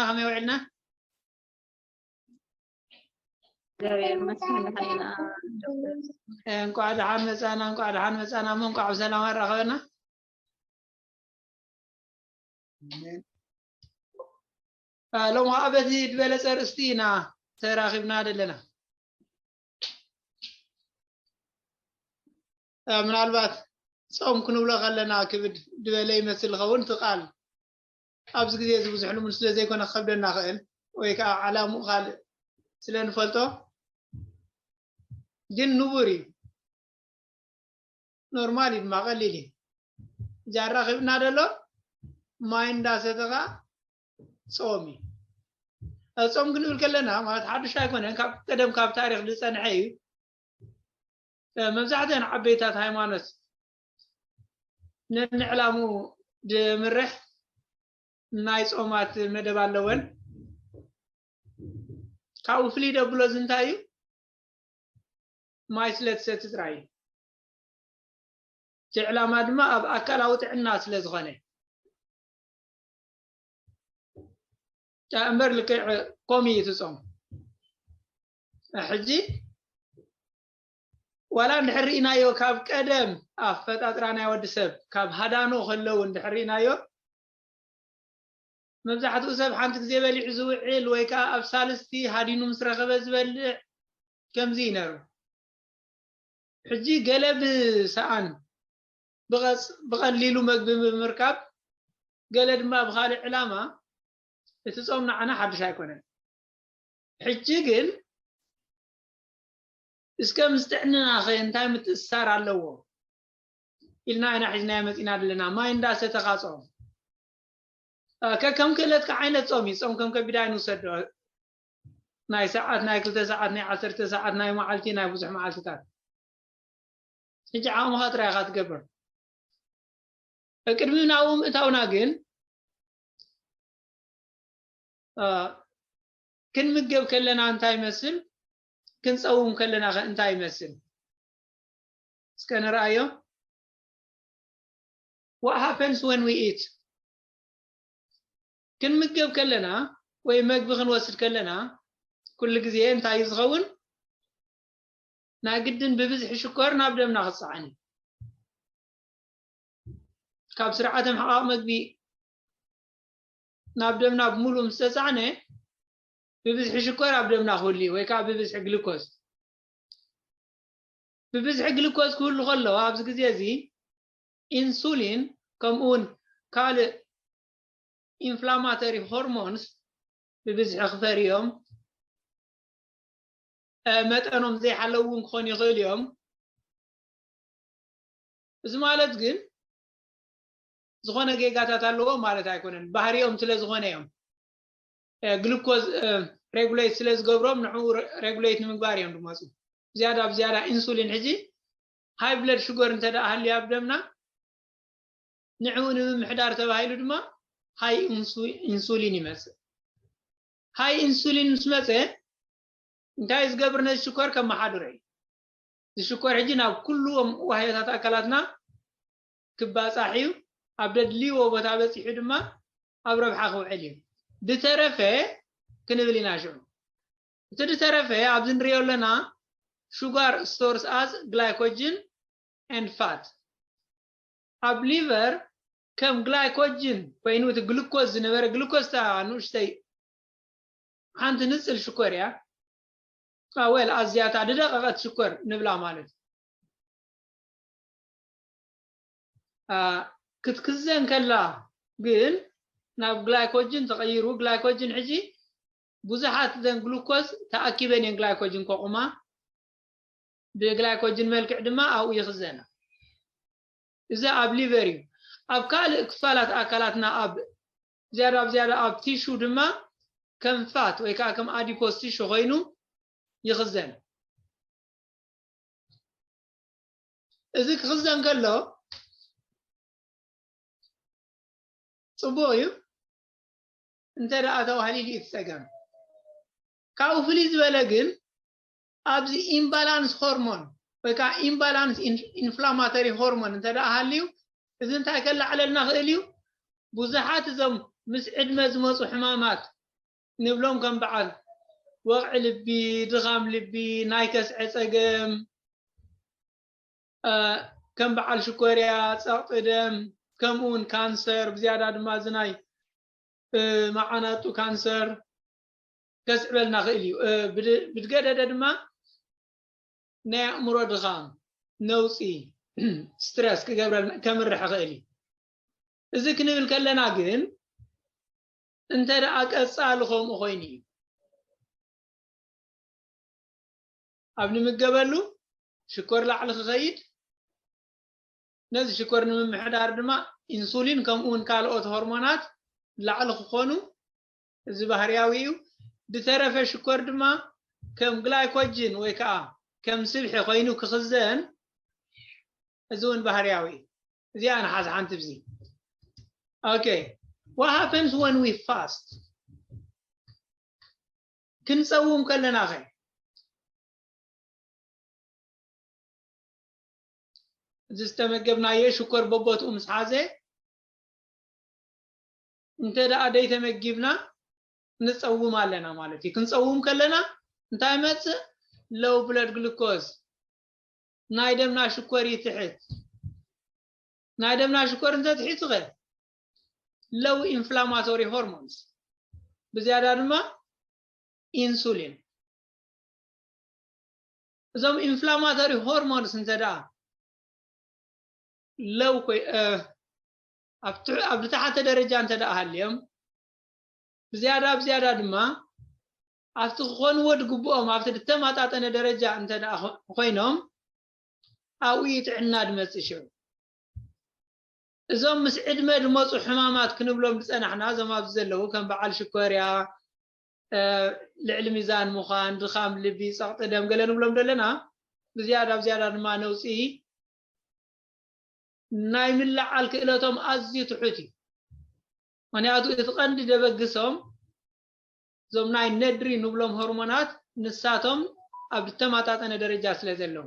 ከመይ ውዒልና? እግዚኣብሔር ይመስገን ደሓን ኢና። እንኳዕ ደሓን መጻና፣ እንኳዕ ደሓን መጻና፣ እሞ እንኳዕ ብሰላም ኣራኸበና። ሎሚ ከዓ በቲ ዝበለጸ ርእስቲ ኢና ተራኺብና ዘለና። ምናልባት ጾም ክንብሎ ከለና ክብድ ዝበለ ይመስል ዝኸውን እቲ ቃል። ኣብዚ ግዜ እዚ ብዙሕ ልሙድ ስለ ዘይኮነ ክኸብደና ክእል ወይ ከዓ ዓላምኡ ካልእ ስለ ንፈልጦ ግን ንቡር እዩ። ኖርማል እዩ ድማ ቀሊል እዩ። እዚኣ ኣራኺብና ዘሎ ማይ እንዳሰተኻ ጾም እዩ። ጾም ክንብል ከለና ማለት ሓዱሽ ኣይኮነን፣ ካብ ቀደም ካብ ታሪኽ ዝጸንሐ እዩ። መብዛሕትአን ዓበይታት ሃይማኖት ነንዕላሙ ድምርሕ ናይ ጾማት መደብ ኣለወን። ካብኡ ፍልይ ደብሎ እዚ እንታይ እዩ? ማይ ስለ ትሰቲ ጥራይ እዩ። እቲ ዕላማ ድማ ኣብ ኣካላዊ ጥዕና ስለ ዝኾነ እምበር ልክዕ ከምኡ እዩ እቲ ጾም። ሕጂ ዋላ እንድሕር ርኢናዮ ካብ ቀደም ኣፈጣጥራ ናይ ወዲ ሰብ ካብ ሃዳኖ ከለዉ እንድሕር ርኢናዮ መብዛሕትኡ ሰብ ሓንቲ ግዜ በሊዑ ዝውዕል ወይ ከዓ ኣብ ሳልስቲ ሃዲኑ ምስ ረኸበ ዝበልዕ ከምዚ እዩ ነሩ። ሕጂ ገለ ብሰኣን ብቐሊሉ መግቢ ብምርካብ ገለ ድማ ብኻልእ ዕላማ እቲ ጾም ንዓና ሓድሽ ኣይኮነን። ሕጂ ግን እስከ ምስ ጥዕናና ኸ እንታይ ምትእስሳር ኣለዎ ኢልና ኢና ሒዝናዮ መፂና ዘለና። ማይ እንዳሰተኻ ጾም ከከም ክእለትካ ዓይነት ጾም እዩ። ጾም ከም ከቢድ ኣይንውሰዶ። ናይ ሰዓት፣ ናይ ክልተ ሰዓት፣ ናይ ዓሰርተ ሰዓት፣ ናይ መዓልቲ፣ ናይ ብዙሕ መዓልትታት። ሕጂ ዓቕምኻ ጥራይ ኢኻ ትገብር። ቅድሚ ናብኡ ምእታውና ግን ክንምገብ ከለና እንታይ ይመስል፣ ክንጸውም ከለና ከ እንታይ ይመስል? እስከ ንርኣዮ። What happens when we eat? ክንምገብ ከለና ወይ መግቢ ክንወስድ ከለና ኩሉ ግዜ እንታይ እዩ ዝኸውን? ናይ ግድን ብብዝሒ ሽኮር ናብ ደምና ክፀዓን እዩ። ካብ ስርዓተ ምሕቓቕ መግቢ ናብ ደምና ብምሉእ ምስ ተፃዕነ ብብዝሒ ሽኮር ኣብ ደምና ክህሉ እዩ፣ ወይ ከዓ ብብዝሒ ግሉኮዝ። ብብዝሒ ግሉኮዝ ክህሉ ከሎ ኣብዚ ግዜ እዚ ኢንሱሊን ከምኡ እውን ካልእ ኢንፍላማተሪ ሆርሞንስ ብብዝሒ ክፈርዮም መጠኖም ዘይሓለዉ እውን ክኾኑ ይኽእሉ እዮም። እዚ ማለት ግን ዝኾነ ጌጋታት ኣለዎም ማለት ኣይኮነን። ባህሪኦም ስለ ዝኾነ እዮም። ግሉኮዝ ሬጉሌት ስለ ዝገብሮም ንዕኡ ሬጉሌት ንምግባር እዮም ዝመፁ። ዝያዳ ብዝያዳ ኢንሱሊን ሕጂ ሃይ ብለድ ሽጎር እንተ ደኣ ሃልዩ ኣብ ደምና ንዕኡ ንምምሕዳር ተባሂሉ ድማ ሃይ ኢንሱሊን ይመፅእ። ሃይ ኢንሱሊን ምስ መፀ እንታይ ዝገብር ነዚ ሽኮር ከመሓድሮ እዩ። እዚ ሽኮር ሕጂ ናብ ኩሉዎም ዋህዮታት ኣካላትና ክባፃሕ እዩ። ኣብ ደድልይዎ ቦታ በፂሑ ድማ ኣብ ረብሓ ክውዕል እዩ። ዝተረፈ ክንብል ኢና ሽዑ። እቲ ዝተረፈ ኣብዚ ንሪኦ ኣለና sugar stores as glycogen and fat ኣብ ሊቨር ከም ግላይኮጅን ኮይኑ እቲ ግሉኮዝ ዝነበረ ግሉኮዝ ታ ንእሽተይ ሓንቲ ንፅል ሽኮር እያ። ወል ኣዝያታ ድደቀቀት ሽኮር ንብላ ማለት ክትክዘን ከላ ግን ናብ ግላይኮጅን ተቐይሩ። ግላይኮጅን ሕጂ ብዙሓት ዘን ግሉኮዝ ተኣኪበን እየን ግላይኮጅን ከቑማ። ብግላይኮጅን መልክዕ ድማ ኣብኡ ይኽዘና። እዚ ኣብ ሊቨር እዩ። ኣብ ካልእ ክፋላት ኣካላትና ኣብ ዝያዳ ኣብ ዝያዳ ኣብ ቲሹ ድማ ከም ፋት ወይ ከዓ ከም ኣዲፖስ ቲሹ ኮይኑ ይኽዘን። እዚ ክኽዘን ከሎ ፅቡቕ እዩ እንተ ደኣ ተባህሊሉ እዩ እቲ ፀገም። ካብኡ ፍልይ ዝበለ ግን ኣብዚ ኢምባላንስ ሆርሞን ወይ ከዓ ኢምባላንስ ኢንፍላማተሪ ሆርሞን እንተ ደኣ ሃልዩ እዚ እንታይ ከላዕለልና ክእል እዩ? ብዙሓት እዞም ምስ ዕድመ ዝመፁ ሕማማት ንብሎም ከም በዓል ወቕዒ ልቢ፣ ድኻም ልቢ፣ ናይ ከስዐ ጸገም፣ እ፣ ከም በዓል ሽኮርያ፣ ጸቕጢ ደም፣ ከምኡ እውን ካንሰር፣ ብዝያዳ ድማ እዚ ናይ፣ እ፣ መዓናጡ ካንሰር ከስዕበልና ክእል እዩ። እ፣ ብድ-፣ ብድገደደ ድማ ናይ ኣእምሮ ድኻም፣ ነውጺ፣ ስትረስ ክገብረልና፣ ከምርሕ ክእል እዩ። እዚ ክንብል ከለና ግን እንተ ደኣ ቀጻሊ ከምኡ ኮይኑ እዩ። ኣብ ንምገበሉ ሽኮር ላዕሊ ክኸይድ፣ ነዚ ሽኮር ንምምሕዳር ድማ ኢንሱሊን ከምኡ እውን ካልኦት ሆርሞናት ላዕሊ ክኾኑ፣ እዚ ባህርያዊ እዩ። ዝተረፈ ሽኮር ድማ ከም ግላይኮጅን ወይ ከዓ ከም ስብሒ ኮይኑ ክኽዘን፣ እዚ እውን ባህርያዊ እዩ። እዚኣ ንሓዝ ሓንቲ ብዚ። Okay, what happens when we fast? ክንጸውም ከለና ኸ? እዚ ዝተመገብናዮ ሽኮር በቦትኡ ምስ ሓዘ፣ እንተ ደኣ ደይተመጊብና ንጸውም ኣለና ማለት እዩ። ክንጸውም ከለና እንታይ ይመጽእ? ሎው ብለድ ግሉኮዝ፣ ናይ ደምና ሽኮር ይትሕት። ናይ ደምና ሽኮር እንተ ትሒቱ ኸ? ሎው ኢንፍላማቶሪ ሆርሞንስ፣ ብዝያዳ ድማ ኢንሱሊን። እዞም ኢንፍላማቶሪ ሆርሞንስ እንተ ደኣ ሎው ኮይ-፣ እ፣ ኣብ ትሕ-፣ ኣብ ዝተሓተ ደረጃ እንተ ደኣ ሃልዮም፣ ብዝያዳ፣ ብዝያዳ ድማ ኣብቲ ክኾንዎ ድግብኦም፣ ኣብቲ ዝተመጣጠነ ደረጃ እንተ ደኣ ኮ-፣ ኮይኖም፣ ኣብኡ እዩ ጥዕና ድመጽእ ሽዑ። እዞም ምስ ዕድመ ድመጹ ሕማማት ክንብሎም ዝጸናሕና፣ እዞም ኣብዚ ዘለዉ ከም በዓል ሽኮርያ፣ እ፣ ልዕሊ ሚዛን ምዃን፣ ድኻም ልቢ፣ ጸቕጢ ደም ገለ ንብሎም ዘለና፣ ብዝያዳ፣ ብዝያዳ ድማ ነውጺ ናይ ምልዓል ክእለቶም ኣዝዩ ትሑት እዩ። ምኽንያቱ እቲ ቀንዲ ደበግሶም እዞም ናይ ነድሪ ንብሎም ሆርሞናት ንሳቶም ኣብ ዝተመጣጠነ ደረጃ ስለ ዘለዉ።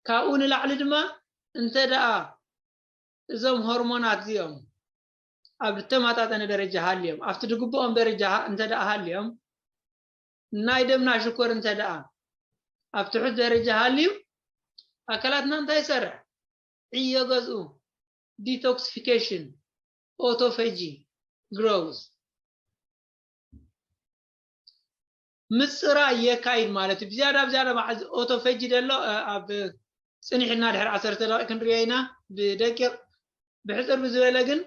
ካብኡ ንላዕሊ ድማ እንተ ደኣ እዞም ሆርሞናት እዚኦም ኣብ ዝተመጣጠነ ደረጃ ሃልዮም፣ ኣብቲ ድግብኦም ደረጃ እንተ ደኣ ሃልዮም፣ ናይ ደምና ሽኮር እንተ ደኣ ኣብ ትሑት ደረጃ ሃልዩ፣ ኣካላትና እንታይ ይሰርሕ? ዕዮ ገዝኡ፣ ዲቶክሲፊኬሽን፣ ኦቶፈጂ፣ ግሮዝ፣ ምጽራይ የካይድ ማለት እዩ። ብዝያዳ፣ ብዝያዳ መዓዝ ኦቶፈጂ ደሎ፣ እ፣ ኣብ ጽኒሕና ድሕሪ ዓሰርተ ደቂቕ ክንሪኦ ኢና። ብደቂቕ ብሕጽር ብዝበለ ግን፣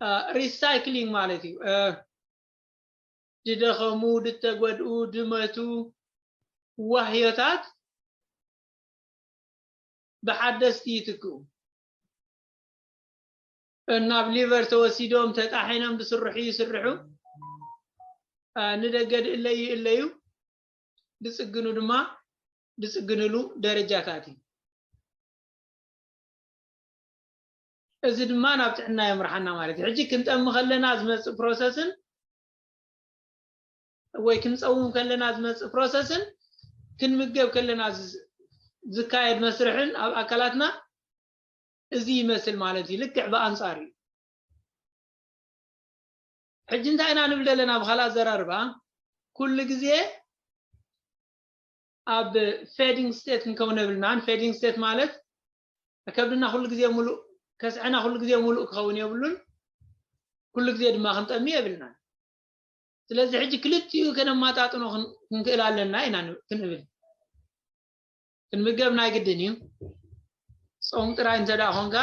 እ፣ ሪሳይክሊንግ ማለት እዩ። እ፣ ድደኸሙ፣ ድተጎድኡ፣ ድመቱ ዋህዮታት ብሓደስቲ ይትክኡ። ናብ ሊቨር ተወሲዶም ተጣሒኖም ዝስርሑ ይስርሑ። እ፣ ንደገ ድእለዩ ይእለዩ፣ ድጽግኑ ድማ ድጽግንሉ ደረጃታት እዩ። እዚ ድማ ናብ ጥዕና የምርሓና ማለት እዩ። ሕጂ ክንጠሚ ከለና ዝመጽእ ፕሮሰስን ወይ ክንጸውም ከለና ዝመጽእ ፕሮሰስን ክንምገብ ከለና ዝ-፣ ዝካየድ መስርሕን ኣብ ኣካላትና እዚ ይመስል ማለት እዩ። ልክዕ ብኣንጻሩ እዩ። ሕጂ እንታይ ኢና ንብል ዘለና? ብኻልእ ኣዘራርባ፣ ኩሉ ግዜ ኣብ ፌዲንግ ስቴት ክንከውን የብልናን። ፌዲንግ ስቴት ማለት ከብድና ኩሉ ግዜ ሙሉእ፣ ከስዐና ኩሉ ግዜ ሙሉእ ክኸውን የብሉን፣ ኩሉ ግዜ ድማ ክንጠሚ የብልናን። ስለዚ ሕጂ ክልቲኡ ከነማጣጥኖ ክን-፣ ክንክእል ኣለና ኢና ን-፣ ክንብል። ክንምገብ ናይ ግድን እዩ። ጾም ጥራይ እንተ ደኣ ኾንካ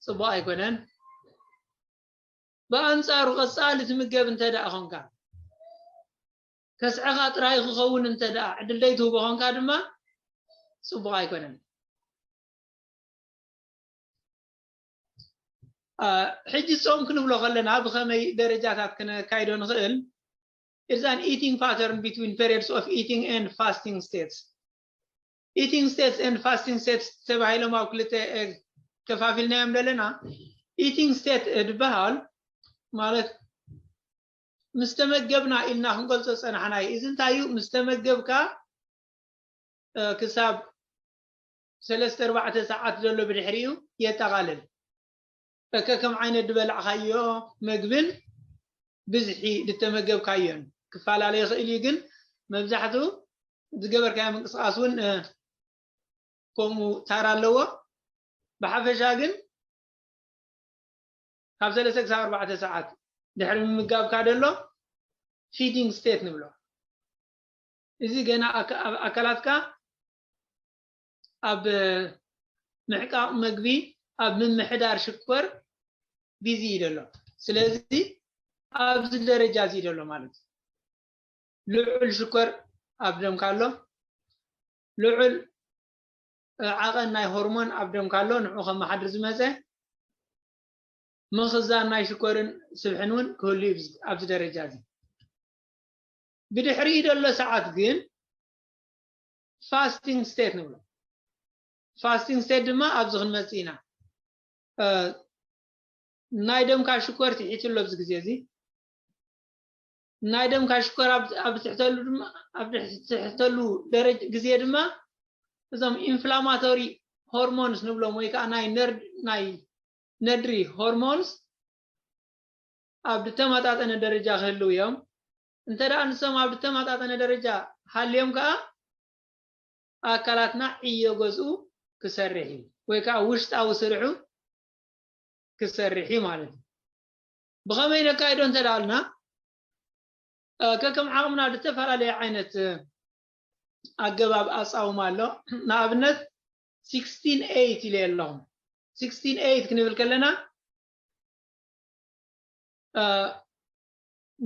ጽቡቕ ኣይኮነን። ብኣንጻሩ ቀጻሊ ትምገብ እንተ ደኣ ኾንካ፣ ከስዐኻ ጥራይ ክኸውን እንተ ደኣ ዕድል ደይትህቦ ኾንካ ድማ ጽቡቕ ኣይኮነን። አ፣ ሕጂ ጾም ክንብሎ ከለና ብኸመይ ደረጃታት ክነካይዶ ንኽእል? It's an eating pattern between periods of eating and fasting states. Eating states and fasting states ተባሂሎም ኣብ ክልተ፣ እ፣ ከፋፊልናዮም ዘለና። ኢቲንግ ስቴት፣ እ፣ ዝበሃል ማለት ምስ ተመገብና ኢልና ክንገልጾ ዝጸናሕና እዩ። እዚ እንታይ እዩ? ምስ ተመገብካ፣ እ፣ ክሳብ ሰለስተ ኣርባዕተ ሰዓት ዘሎ ብድሕሪኡ የጠቓልል። ከከም ዓይነት ዝበላዕካዮ መግብን ብዝሒ ዝተመገብካዮን ክፈላለ ይኽእል እዩ። ግን መብዛሕትኡ ዝገበርካዮ ምንቅስቃስ እውን ከምኡ ታራ ኣለዎ። ብሓፈሻ ግን ካብ ሰለስተ ክሳብ ኣርባዕተ ሰዓት ድሕሪ ምምጋብካ ደሎ feeding state ንብሎ። እዚ ገና ኣካላትካ ኣብ ምሕቃቕ መግቢ፣ ኣብ ምምሕዳር ሽኮር busy እዩ ደሎ። ስለዚ ኣብዚ ደረጃ እዚ ደሎ ማለት እዩ። ልዑል ሽኮር ኣብ ደምካ ኣሎ። ልዑል ዓቐን ናይ ሆርሞን ኣብ ደምካ ኣሎ። ንዑ ከመሓድር ዝመፀ ምኽዛን ናይ ሽኮርን ስብሕን እውን ክህሉ እዩ ኣብዚ ደረጃ እዚ። ብድሕሪኡ ደሎ ሰዓት ግን fasting state ንብሎ። Fasting state ድማ ኣብዚ ክንመፅእ ኢና። ናይ ደምካ ሽኮር ትሒቱ ኣሎ ኣብዚ ግዜ እዚ። ናይ ደምካ ሽኮር ኣብ ትሕተሉ ድማ ኣብ ትሕተሉ ደረጃ ግዜ ድማ እዞም inflammatory hormones ንብሎም ወይ ከዓ ናይ ነድሪ hormones ኣብ ዝተመጣጠነ ደረጃ ክህልው እዮም። እንተ ደኣ ንሶም ኣብ ዝተመጣጠነ ደረጃ ሃልዮም ከኣ ኣካላትና ዕዮ ገዝኡ ክሰርሕ እዩ ወይ ከዓ ውሽጣዊ ስርሑ ክሰርሕ እዩ ማለት እዩ። ብኸመይ ነካይዶ እንተ ደኣልና ከከም ዓቕምና ዝተፈላለየ ዓይነት ኣገባብ ኣጻውማ ኣሎ። ንኣብነት sixteen eight ኢለ ኣለኹም። Sixteen eight ክንብል ከለና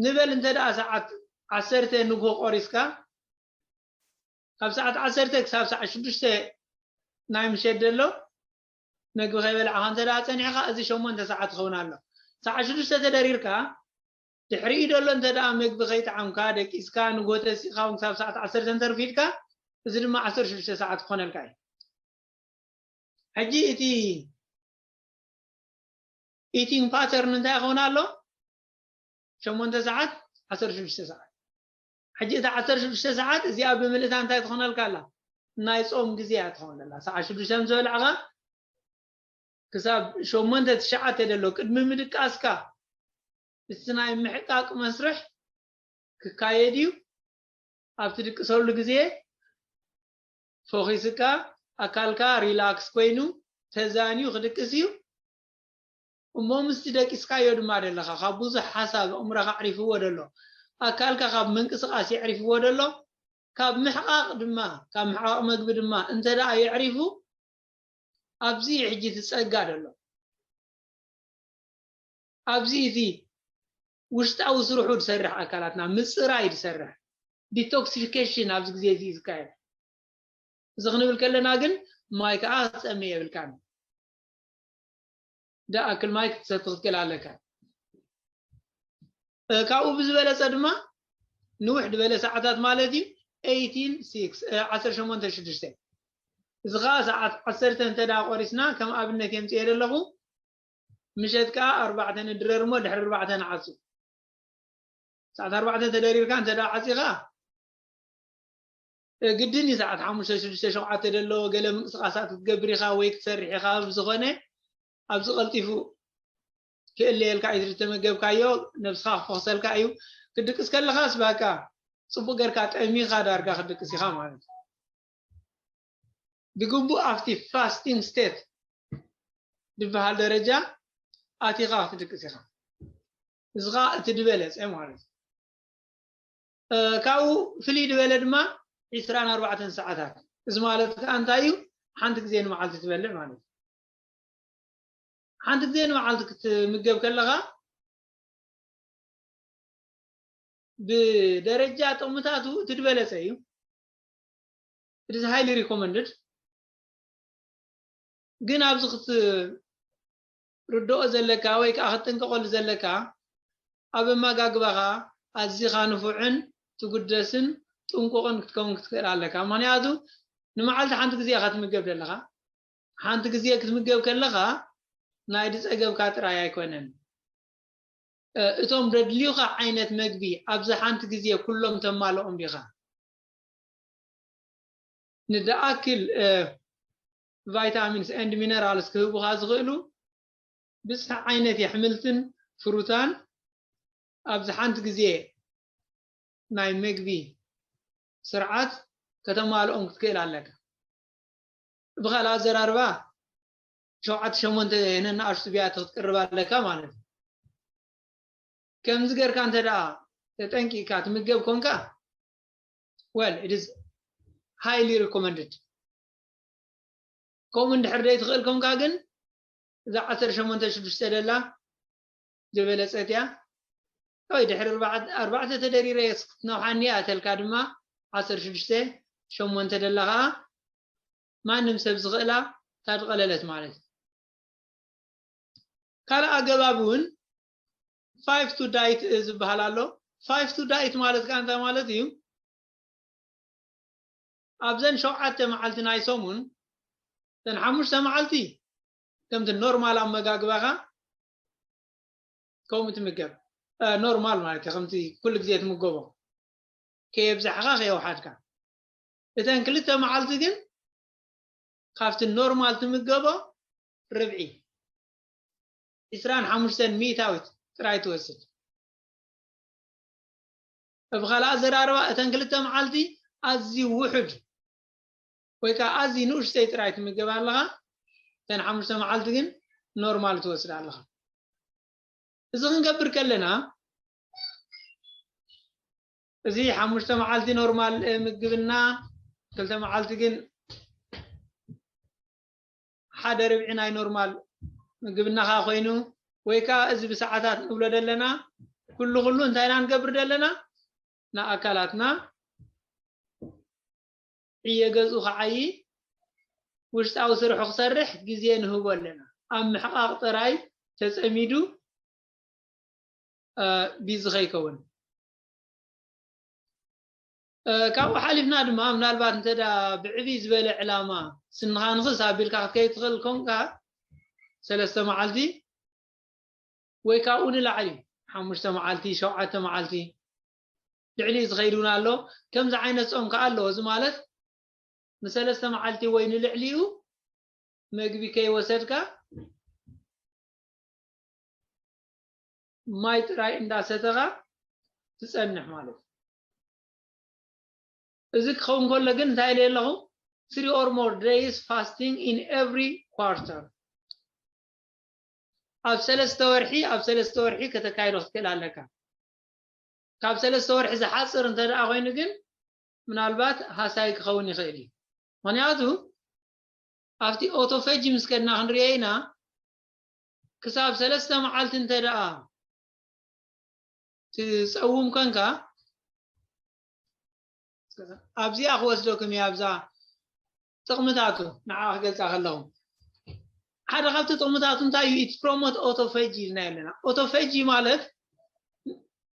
ንበል እንተ ደኣ ሰዓት ዓሰርተ ንግሆ ቆሪስካ ካብ ሰዓት ዓሰርተ ክሳብ ሰዓት ሽዱሽተ ናይ ምሸት ዘሎ መግቢ ከይበላዕኻ እንተ ደኣ ጸኒሕካ እዚ ሸሞንተ ሰዓት ይኸውን ኣሎ። ሰዓት ሽዱሽተ ተደሪርካ ድሕሪኡ ደሎ እንተ ደኣ መግቢ ከይጠዓምካ ደቂስካ ንግሆ ተሲእካ እውን ክሳብ ሰዓት ዓሰርተ እንተርፊድካ እዚ ድማ ዓሰርተ ሽዱሽተ ሰዓት ክኾነልካ እዩ። ሕጂ እቲ eating pattern እንታይ ይኸውን ኣሎ? ሸሞንተ ሰዓት ዓሰርተ ሽዱሽተ ሰዓት። ሕጂ እታ ዓሰርተ ሽዱሽተ ሰዓት እዚኣ ብምልእታ እንታይ ትኾነልካ ኣላ? ናይ ጾም ግዜ እያ ትኾነላ። ሰዓት ሽዱሽተ ምስ በላዕኻ ክሳብ ሸሞንተ ትሽዓተ ደሎ ቅድሚ ምድቃስካ እቲ ናይ ምሕቃቅ መስርሕ ክካየድ እዩ። ኣብ ትድቅሰሉ ግዜ ፎኺስካ ኣካልካ relax ኮይኑ ተዛንዩ ክድቅስ እዩ። እሞ ምስቲ ደቂስካዮ ድማ ደለኻ ካብ ብዙሕ ሓሳብ ኣእምሮኻ ኣዕሪፍዎ ደሎ ኣካልካ ካብ ምንቅስቃስ የዕሪፍዎ ደሎ ካብ ምሕቃቅ ድማ ካብ ምሕቃቅ መግቢ ድማ እንተ ደኣ የዕሪፉ ኣብዚ ሕጂ እቲ ጸጋ ደሎ ኣብዚ እቲ ውሽጣዊ ስርሑ ዝሰርሕ ኣካላትና ምፅራይ ዝሰርሕ detoxification ኣብዚ ግዜ እዚ ዝካየድ እዚ ክንብል ከለና ግን ማይ ከዓ ክፀሚ የብልካን ደኣክል ማይ ክትሰቲ ክትክእል ኣለካ ካብኡ ብዝበለፀ ድማ ንውሕ ዝበለ ሰዓታት ማለት እዩ eighteen six ዓሰርተ ሸሞንተ ሽዱሽተ እዚ ከዓ ሰዓት ዓሰርተ እንተ ደኣ ቆሪስና ከም ኣብነት የምፅእ ዘለኹ ምሸት ከዓ ኣርባዕተ ንድረር እሞ ድሕሪ ኣርባዕተ ንዓፁ ሰዓት ኣርባዕተ ተደሪርካ እንተ ደኣ ዓፂኻ ግድን እዩ ሰዓት ሓሙሽተ ሽዱሽተ ሸውዓተ ደሎ ገለ ምንቅስቃሳት ክትገብር ኢኻ ወይ ክትሰርሕ ኢኻ ብዝኾነ ኣብዚ ቀልጢፉ ክእለየልካ እዩ ዝተመገብካዮ ነብስኻ ክፈኽሰልካ እዩ ክድቅስ ከለኻስ ባቃ ፅቡቅ ገርካ ጠሚኻ ዳርጋ ክድቅስ ኢኻ ማለት እዩ ብግቡእ ኣብቲ fasting state ዝበሃል ደረጃ ኣቲኻ ክትድቅስ ኢኻ እዚ ኸዓ እቲ ዝበለፀ ማለት እዩ ካብኡ ፍልይ ዝበለ ድማ ዒስራን ኣርባዕተን ሰዓታት እዚ ማለት ከዓ እንታይ እዩ ሓንቲ ግዜ ንመዓልቲ ትበልዕ ማለት እዩ ሓንቲ ግዜ ንመዓልቲ ክትምገብ ከለኻ ብደረጃ ጥቕምታቱ እቲ ዝበለፀ እዩ it is highly recommended ግን ኣብዚ ክትርድኦ ዘለካ ወይ ከዓ ክትጥንቀቐሉ ዘለካ ኣብ ኣመጋግባኻ ኣዚኻ ንፉዕን ትጉደስን ጥንቁቕን ክትከውን ክትክእል ኣለካ ምክንያቱ ንመዓልቲ ሓንቲ ግዜ ኢኻ ትምገብ ዘለኻ ሓንቲ ግዜ ክትምገብ ከለኻ ናይ ዝፀገብካ ጥራይ ኣይኮነን እቶም ዘድልዩኻ ዓይነት መግቢ ኣብዚ ሓንቲ ግዜ ኩሎም ተማልኦም ዲኻ ንደኣክል vitamins and minerals ክህቡኻ ዝኽእሉ ብዝሕ ዓይነት የሕምልትን ፍሩታን ኣብዚ ሓንቲ ግዜ ናይ ምግቢ ስርዓት ከተማልኦም ክትክእል ኣለካ። ብኻልእ ኣዘራርባ ሸውዓተ ሸሞንተ ነንኣሽቱ ቢያቲ ክትቅርብ ኣለካ ማለት እዩ። ከምዚ ገርካ እንተ ደኣ ተጠንቂቕካ ትምገብ ኮንካ፣ well, it is highly recommended። ከምኡ እንድሕር ደይ ትኽእል ኮንካ ግን እዛ ዓሰርተ ሸሞንተ ሽዱሽተ ደላ ዝበለጸት እያ። ወይ ድሕሪ ኣርባዕተ ተደሪረ ክትነውሓኒ እያ እተልካ ድማ ዓሰርተ ሽዱሽተ ሸሞንተ ደላ ኸዓ ማንም ሰብ ዝኽእላ ታድቐለለት ማለት እዩ። ካልእ ኣገባብ እውን five to diet ዝበሃል ኣሎ። Five to diet ማለት ከዓ እንታይ ማለት እዩ? ኣብዘን ሸውዓተ መዓልቲ ናይ ሰሙን እተን ሓሙሽተ መዓልቲ ከምቲ ኖርማል ኣመጋግባኻ ከምኡ ትምገብ። ኖርማል ማለት እዩ ከምቲ ኩሉ ግዜ ትምገቦ፣ ከየብዛሕኻ ከየውሓድካ። እተን ክልተ መዓልቲ ግን ካብቲ ኖርማል ትምገቦ ርብዒ፣ ዕስራን ሓሙሽተን ሚእታዊት ጥራይ ትወስድ። ብኻልእ ኣዘራርባ እተን ክልተ መዓልቲ ኣዝዩ ውሑድ ወይ ከዓ ኣዝዩ ንኡሽተይ ጥራይ ትምገብ ኣለኻ። እተን ሓሙሽተ መዓልቲ ግን ኖርማል ትወስድ ኣለኻ። እዚ ክንገብር ከለና እዚ ሓሙሽተ መዓልቲ ኖርማል ምግብና፣ ክልተ መዓልቲ ግን ሓደ ርብዒ ናይ ኖርማል ምግብና ኸዓ ኮይኑ፣ ወይ ከዓ እዚ ብሰዓታት ንብሎ ዘለና ኩሉ ኩሉ እንታይ ኢና ንገብር ዘለና? ንኣካላትና ዕየ ገዝኡ ክዓዪ፣ ውሽጣዊ ስርሑ ክሰርሕ ግዜ ንህቦ ኣለና። ኣብ ምሕቓቕ ጥራይ ተጸሚዱ ቢዚ ከይከውን። ካብኡ ሓሊፍና ድማ ምናልባት እንተ ብዕብይ ዝበለ ዕላማ ስንኻ ንኽስ ኣቢልካ ክትከይድ ትኽእል ኮንካ ሰለስተ መዓልቲ ወይ ካብኡ ንላዕሊ ሓሙሽተ መዓልቲ ሸውዓተ መዓልቲ ልዕሊ ዝኸይድ እውን ኣሎ። ከምዚ ዓይነት ጾም ከኣ ኣለዎ። እዚ ማለት ንሰለስተ መዓልቲ ወይ ንልዕሊኡ መግቢ ከይወሰድካ ማይ ጥራይ እንዳሰተኻ ትጸንሕ ማለት እዩ። እዚ ክኸውን ከሎ ግን እንታይ ኢለ ኣለኹ? Three or more days fasting in every quarter። ኣብ ሰለስተ ወርሒ ኣብ ሰለስተ ወርሒ ከተካይዶ ክትክእል ኣለካ። ካብ ሰለስተ ወርሒ ዝሓፅር እንተ ደኣ ኮይኑ ግን ምናልባት ሃሳይ ክኸውን ይኽእል እዩ። ምክንያቱ ኣብቲ ኦቶፈጂ ምስ ከድና ክንሪኦ ኢና፣ ክሳብ ሰለስተ መዓልቲ እንተ ደኣ ትጸውም ኮንካ ኣብዚኣ ክወስደኩም እየ። ኣብዛ ጥቕምታቱ ንዓ ክገልጻ ከለኹ ሓደ ካብቲ ጥቕምታቱ እንታይ እዩ? ኢት ፕሮሞት ኦቶፈጂ ኢልና ኣለና። ኦቶፈጂ ማለት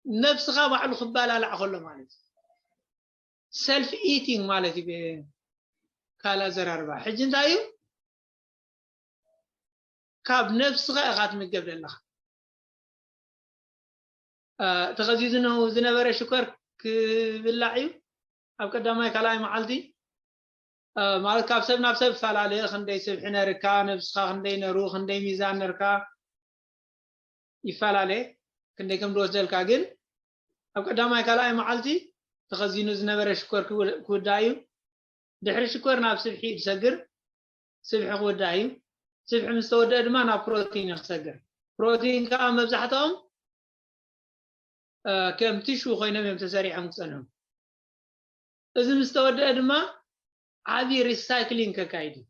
ነብስኻ ባዕሉ ክባላላዕ ከሎ ማለት እዩ። ሰልፍ ኢቲንግ ማለት እዩ ብካልእ ኣዘራርባ። ሕጂ እንታይ እዩ? ካብ ነብስኻ ኢኻ ትምገብ ዘለኻ። ተኸዚኑ ዝነበረ ሽኮር ክብላዕ እዩ ኣብ ቀዳማይ ካልኣይ መዓልቲ። ማለት ካብ ሰብ ናብ ሰብ ይፈላለ። ክንደይ ስብሒ ነርካ፣ ነብስኻ ክንደይ ነሩ፣ ክንደይ ሚዛን ነርካ ይፈላለ። ክንደይ ከም ዝወስደልካ ግን ኣብ ቀዳማይ ካልኣይ መዓልቲ ተኸዚኑ ዝነበረ ሽኮር ክውዳእ እዩ። ድሕሪ ሽኮር ናብ ስብሒ እዩ ዝሰግር። ስብሒ ክውዳእ እዩ። ስብሒ ምስ ተወደአ ድማ ናብ ፕሮቲን እዩ ክሰግር። ፕሮቲን ከዓ መብዛሕትኦም ከም ቲሹ ኮይኖም እዮም ተሰሪዖም ክፀንሑ። እዚ ምስ ተወደአ ድማ ዓብዪ ሪሳይክሊንግ ከካይድ እዩ።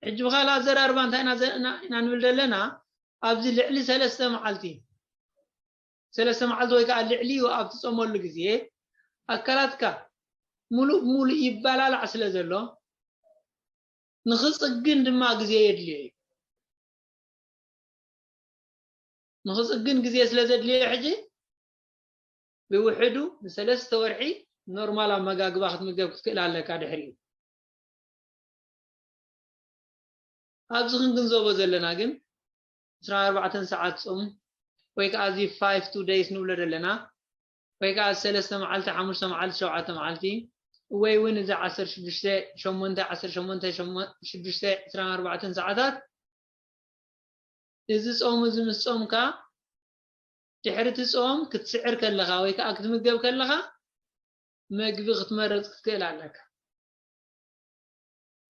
ሕጂ ብካልእ ኣዘራርባ እንታይ ኢና ንብል ዘለና? ኣብዚ ልዕሊ ሰለስተ መዓልቲ ሰለስተ መዓልቲ ወይ ከዓ ልዕሊኡ ኣብ ትፀመሉ ግዜ ኣካላትካ ሙሉእ ብሙሉእ ይባላላዕ ስለ ዘሎ ንኽፅግን ድማ ግዜ የድልዮ እዩ። ንኽፅግን ግዜ ስለ ዘድልዮ ሕጂ ብውሕዱ ንሰለስተ ወርሒ ኖርማል ኣመጋግባ ክትምገብ ክትክእል ኣለካ። ድሕሪኡ ኣብዚ ክንግንዘቦ ዘለና ግን ዕስራን ኣርባዕተን ሰዓት ጾም ወይ ከዓ እዚ five to days ንብሎ ዘለና ወይ ከዓ ሰለስተ መዓልቲ፣ ሓሙሽተ መዓልቲ፣ ሸውዓተ መዓልቲ ወይ እውን እዚ ዓሰርተ ሽዱሽተ ሸሞንተ ዓሰርተ ሸሞንተ ሽዱሽተ ዕስራን ኣርባዕተን ሰዓታት እዚ ጾም እዚ ምስ ጾምካ ድሕሪ እቲ ጾም ክትስዕር ከለኻ ወይ ከዓ ክትምገብ ከለኻ መግቢ ክትመርጽ ክትክእል ኣለካ።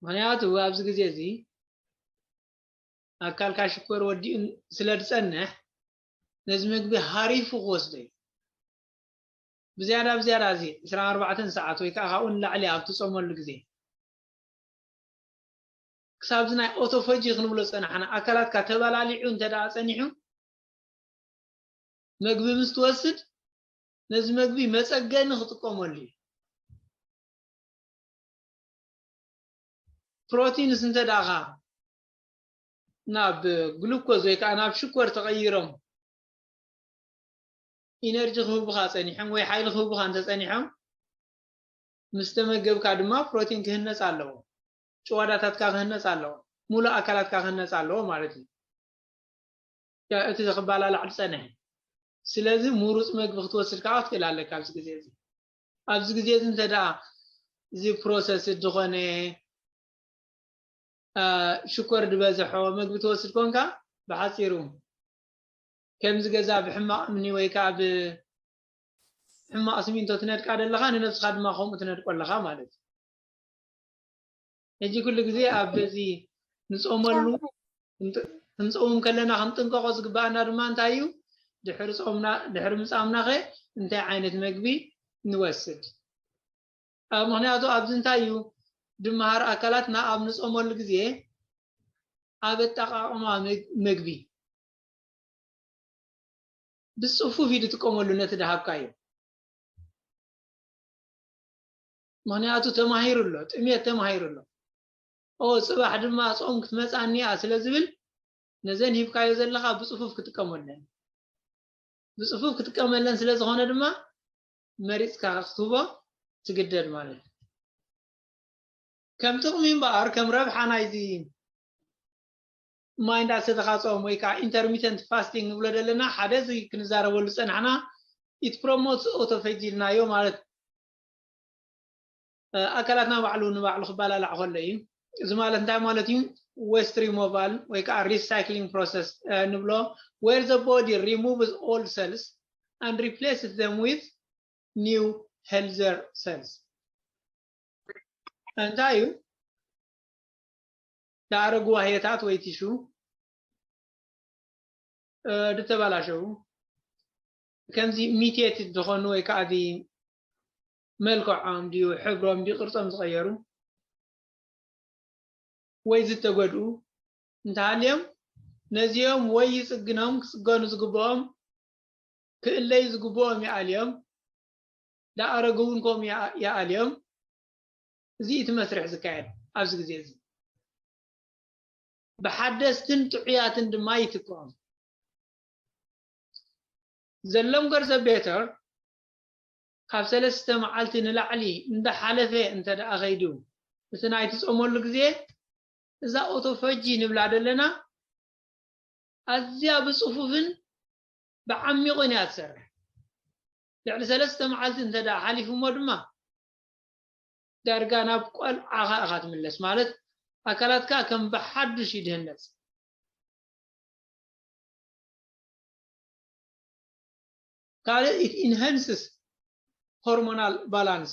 ምኽንያቱ ኣብዚ ግዜ እዚ ኣካልካ ሽኮር ወዲኡ ስለ ዝጸንሕ ነዚ መግቢ ሃሪፉ ክወስዶ እዩ። ብዝያዳ ብዝያዳ እዚ ዕስራን ኣርባዕተን ሰዓት ወይ ከዓ ካብኡ ንላዕሊ ኣብ ትጾመሉ ግዜ ክሳብ እዚ ናይ ኦቶፎጂ ክንብሎ ዝጸናሕና ኣካላትካ ተበላሊዑ እንተ ደኣ ጸኒሑ መግቢ ምስ ትወስድ ነዚ መግቢ መጸገኒ ክጥቀመሉ እዩ። ፕሮቲንስ እንተ ደኣ ናብ ግሉኮዝ ወይ ከዓ ናብ ሽኮር ተቐይሮም ኢነርጂ ክህቡኻ ጸኒሖም ወይ ሓይሊ ክህቡኻ እንተጸኒሖም ምስ ተመገብካ ድማ ፕሮቲን ክህነጽ ኣለዎ። ጭዋዳታትካ ክህነጽ ኣለዎ። ሙሉእ ኣካላትካ ክህነጽ ኣለዎ ማለት እዩ። ያ- እቲ ክባላላዕ ዝጸንሐ። ስለዚ ምሩጽ መግቢ ክትወስድ ከዓ ክትክእል ኣለካ ኣብዚ ግዜ እዚ። ኣብዚ ግዜ እዚ እንተ ደኣ እዚ ፕሮሰስ ዝኾነ አ፣ ሽኮር ዝበዝሖ መግቢ ትወስድ ኮንካ ብሓፂሩ ከምዚ ገዛ ብሕማቕ እምኒ ወይ ከዓ ብሕማቕ ሲሚንቶ ትነድቃ ደለኻ ንነብስኻ ድማ ከምኡ ትነድቆ ኣለኻ ማለት እዩ። ሕጂ ኩሉ ግዜ ኣብ በዚ ንጾመሉ ክንጥ- ክንጾም ከለና ክንጥንቀቆ ዝግባኣና ድማ እንታይ እዩ? ድሕሪ ጾምና ድሕሪ ምጻምና ኸ እንታይ ዓይነት መግቢ ንወስድ? ኣብ ምኽንያቱ ኣብዚ እንታይ እዩ ድምሃር ኣካላትና ኣብ ንጾመሉ ግዜ ኣብ ኣጠቃቅማ መግ- መግቢ ብጽፉፍ እዩ ዝጥቀመሉ ነቲ ድሃብካዮ። ምኽንያቱ ተማሂሩ ኣሎ፣ ጥሜት ተማሂሩ ኣሎ። ኦ ጽባሕ ድማ ጾም ክትመጻኒ እያ ስለ ዝብል ነዘን ሂብካዮ ዘለኻ ብጽፉፍ ክጥቀመለን። ብጽፉፍ ክጥቀመለን ስለ ዝኾነ ድማ መሪጽካ ክትህቦ ትግደድ ማለት እዩ። ከም ጥቕሚ እምበኣር ከም ረብሓ ናይዚ ማይ እንዳሰተኻ ጾም ወይ ከዓ ኢንተርሚተንት ፋስቲንግ ንብሎ ዘለና ሓደ እዚ ክንዛረበሉ ዝጸናሕና it promotes autophagy ኢልናዮ ማለት ኣካላትና ባዕሉ ንባዕሉ ክባላላዕ ከሎ እዩ። እዚ ማለት እንታይ ማለት እዩ? Waste removal ወይ ከዓ recycling process ንብሎ where the body removes old cells and replaces them with new healthier cells። እንታይ እዩ? ዳኣረጉ ዋህየታት ወይ ቲሹ ዝተበላሸው ከምዚ ሚቴትድ ዝኾኑ ወይ ከዓ እዚ መልክዖም ድዩ ሕብሮም ድዩ ቅርጾም ዝቐየሩ ወይ ዝተጎድኡ እንተሃልዮም ነዚኦም ወይ ይጽግኖም ክጽገኑ ዝግብኦም ክእለዩ ዝግብኦም ይኣልዮም ዳኣረጉ እውን ከምኡ ይኣልዮም። እዚ እቲ መስርሕ ዝካየድ ኣብዚ ግዜ እዚ ብሓደስትን ጥዑያትን ድማ ይትክኦም። The longer the better ካብ ሰለስተ መዓልቲ ንላዕሊ እንዳሓለፈ እንተ ደኣ ኸይዱ እቲ ናይ ትጾመሉ ግዜ እዛ ኦቶፈጂ ንብላ ዘለና ኣዝያ ብጽፉፍን ብዓሚቑን እያ ትሰርሕ። ልዕሊ ሰለስተ መዓልቲ እንተ ደኣ ሓሊፉ እሞ ድማ ዳርጋ ናብ ቆልዓኻ ኢኻ ትምለስ ማለት ኣካላትካ ከም ብሓዱሽ ይድህነጽ። ካልእ it enhances hormonal balance።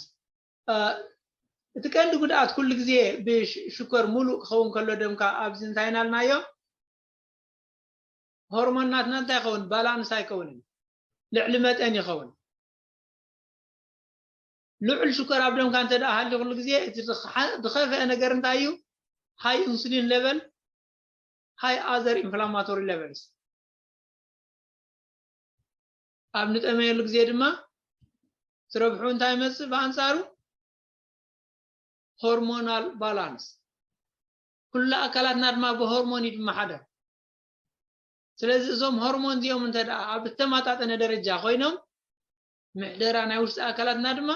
እቲ ቀንዲ ጉድኣት ኩሉ ግዜ ብሽኮር ሙሉእ ክኸውን ከሎ ደምካ ኣብዚ እንታይ ናልናዮ ሆርሞን ናትና እንታይ ይኸውን ባላንስ ኣይከውንን ልዕሊ መጠን ይኸውን። ልዑል ሽኮር ኣብ ደምካ እንተ ደኣ ሃልዩ ኩሉ ግዜ እቲ ዝኸፍአ ነገር እንታይ እዩ? High insulin level, high other inflammatory levels ኣብ ንጠመየሉ ግዜ ድማ ትረብሑ እንታይ ይመጽእ ብኣንጻሩ ሆርሞናል ባላንስ ኩሉ ኣካላትና ድማ ብሆርሞን እዩ ዝመሓደር። ስለዚ እዞም ሆርሞን እዚኦም እንተ ደኣ ኣብ እተመጣጠነ ደረጃ ኮይኖም ምሕደራ ናይ ውሽጢ ኣካላትና ድማ